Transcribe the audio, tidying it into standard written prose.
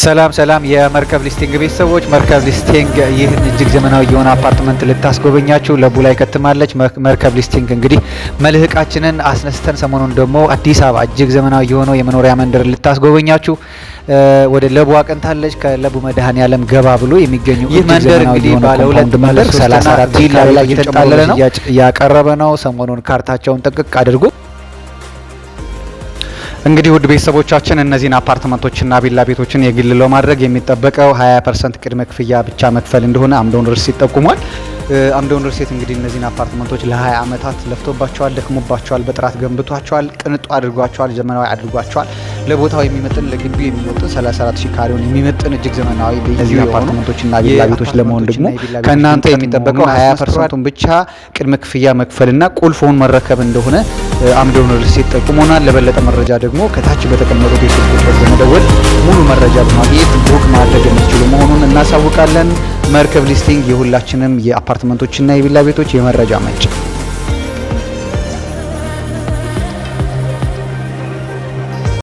ሰላም ሰላም የመርከብ ሊስቲንግ ቤተሰቦች፣ መርከብ ሊስቲንግ ይህን እጅግ ዘመናዊ የሆነ አፓርትመንት ልታስጎበኛችሁ ለቡ ላይ ከትማለች። መርከብ ሊስቲንግ እንግዲህ መልህቃችንን አስነስተን ሰሞኑን ደግሞ አዲስ አበባ እጅግ ዘመናዊ የሆነው የመኖሪያ መንደር ልታስጎበኛችሁ ወደ ለቡ አቅንታለች። ከለቡ መድኃኔዓለም ገባ ብሎ የሚገኙ ይህ መንደር እንግዲህ ባለ ሁለት መንደር 34 ቪላ ላይ የተንጣለለ ነው ያቀረበ ነው። ሰሞኑን ካርታቸውን ጥንቅቅ አድርጎ እንግዲህ ውድ ቤተሰቦቻችን፣ እነዚህን አፓርትመንቶችና ቪላ ቤቶችን የግል ለማድረግ የሚጠበቀው 20% ቅድመ ክፍያ ብቻ መክፈል እንደሆነ አምዶን ሪል ስቴት ጠቁሟል። አምዶን ሪል ስቴት እንግዲህ እነዚህን አፓርትመንቶች ለ20 ዓመታት ለፍቶባቸዋል፣ ደክሞባቸዋል፣ በጥራት ገንብቷቸዋል፣ ቅንጡ አድርጓቸዋል፣ ዘመናዊ አድርጓቸዋል። ለቦታው የሚመጥን፣ ለግቢው የሚመጥን፣ 34 ሺህ ካሬውን የሚመጥን እጅግ ዘመናዊ ልዩ አፓርትመንቶችና ቪላ ቤቶች ለመሆን ደግሞ ከእናንተ የሚጠበቀው 20%ቱን ብቻ ቅድመ ክፍያ መክፈልና ቁልፉን መረከብ እንደሆነ አምዶን ሪል ስቴት ጠቁሞናል። ለበለጠ መረጃ ደግሞ ከታች በተቀመጡት የስልክ ቁጥሮች በመደወል ሙሉ መረጃ በማግኘት book ማድረግ የምትችሉ መሆኑን እናሳውቃለን። መርከብ ሊስቲንግ የሁላችንም የአፓርትመንቶችና የቪላ ቤቶች የመረጃ ምንጭ።